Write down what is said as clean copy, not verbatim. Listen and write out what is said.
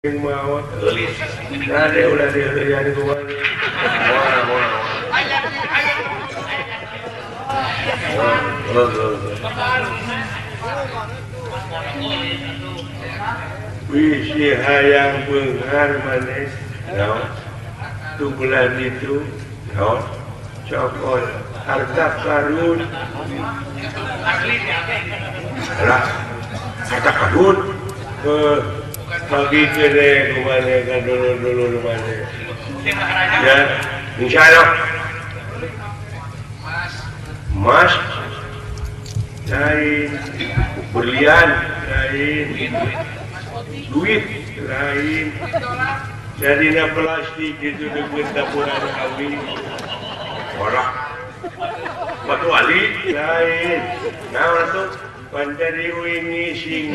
Maot eulis. Rade ulah dieulian ku maneh. Moal moal. Wisi hayang beunghar maneh. Naon? Tu bulan itu naon? Cokol harta karun. Lah, harta karun. Bagi kene kumane kan dulu-dulu kumane. Ya, insyaallah. Mas lain, berlian lain, duit lain. Jadina plastik itu deket dapuran kami. Orang batu ali lain. Nah, tuh panjari wingi sing.